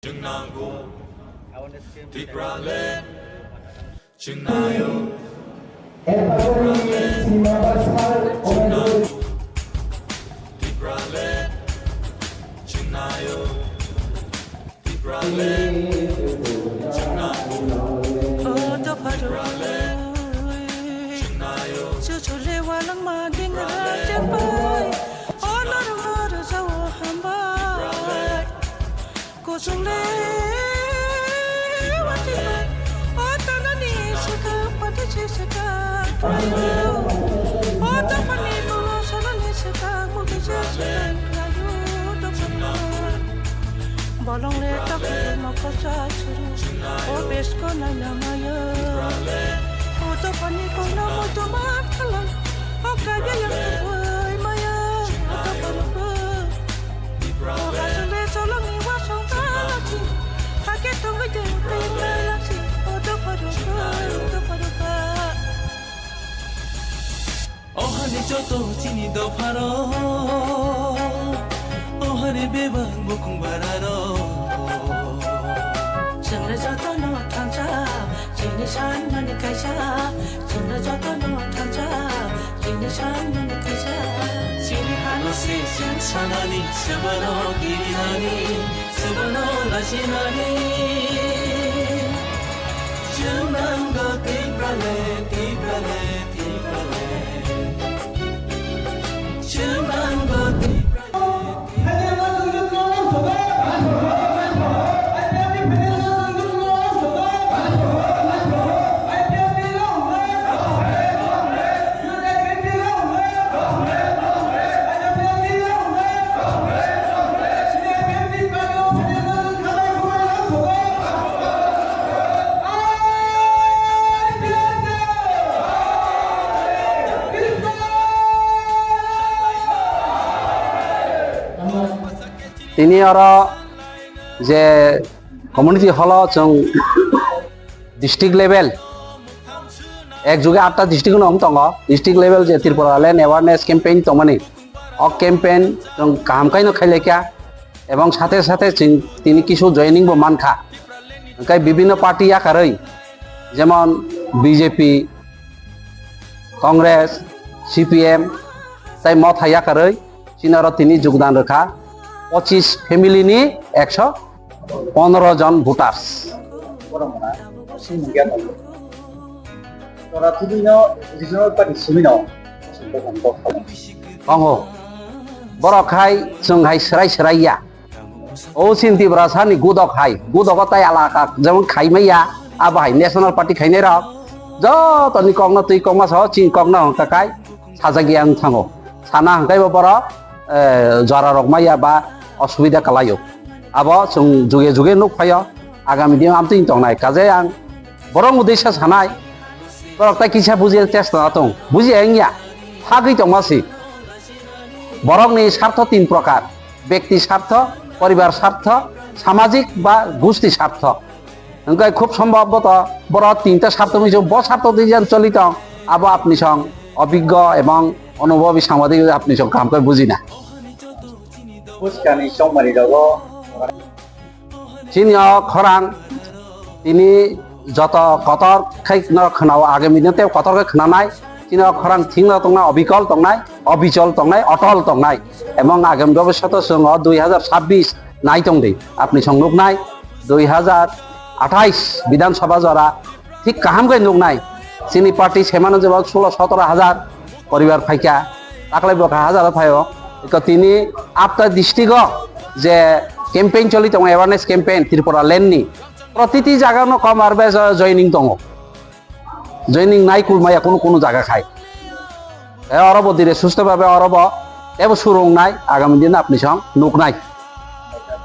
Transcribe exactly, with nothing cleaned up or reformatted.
Chwng nango Tipraland, chwng naio. Tipraland, chwng naio. Tipraland, chwng nango. O dopha rok, chwng naio. Chuchule walangma dingra chepai. O norma rwjao hambai. Kuchung le wati bai, o tanani saka, pati se saka, o tapani bolo sarani saka, mugi se saka, rayu dopana. Bolong le tak moko cha churu, o besko na namaya. O tapani kono mo tomar thalai, o kaya yang kubai maya, o tapani. Ohani joto chini dopharo, ohani bebak bukung bararo. Chwngno jotono thansa, chini sanmani kaisa. Chwngno jotono thansa, chini sanmani kaisa. Chini hano se chwng sanani, swbano girinani, swbano lachinani. Chwng nango Tiprale, Tiprale, Tiprale. Chwng nango Tiprale. Tini oro je community hall o chwng district level, ek juge atta district no wng tongo, district level je Tripura Land Awareness Campaign tongmani, o campaign chwng kaham khaino khailaikha, ebong sathe sathe chwng tini kisu joining bo mankha, hwnkhe bibhinno party yakarwi, jemon B J P, Congress, C P M, tai motha yakarwi, chini oro tini jogdan rwkha pochis family ni ekso pondro jon voters. Tongo. Borok hai chwng hai swrai swrai ya. O chini Tiprasa ni gudok hai, gudogo tai alaka jemon khai maya, abo hai National Party khainai rok. Jotoni kokno twi kokma sao chini kokno hwnkha kai sajagya wng thango. Sana hwnkhe bo borok, eh, jora rok maya ba osubida kalaio. Abo chwng juge juge nuk phaio, agami dino amtwini tongnai. Kaje ang borok uddesya sanai, borok tai kisa bujia chesta na tong, bujia wngya, phagwi tongma si. Borokni sartho tin prokar, bekti sartho, poribar sartho, samajik ba gusti sartho. Hwnkhe khub sombhob boto borok tinta sartho mui bo sartho twi jan choli tong, abo apni song obiggo ebong onubhobi samajik apni song kaham khe bujina. Buskani chongmani rogo. Chini o khorang tini joto kotor khai no khwnao, agami din tei kotor khe khwnanai. Chini o khorang thing no tongnai, obikol tongnai, obichol tongnai, otol tongnai. Ebong agami bhabisyoto chwng o dui hazar chabbish nai tong di, apni song nuknai dui hazar athais Bidhan Sabha jora thik kaham khe nuknai. Chini party semano jeba sulo sotoro hazar poribar phaikha, taklai bo kha hazaro phaio. Eko tini apta district o je campaign choli tongo, awareness campaign Tripura land ni, protiti jaga no kom ar bes joining tongo, joining nai kulmaya kunu kunu jaga khai. E oro bo dire susto bhabe oro bo tebo surung nai, agami din apni song nuk nai.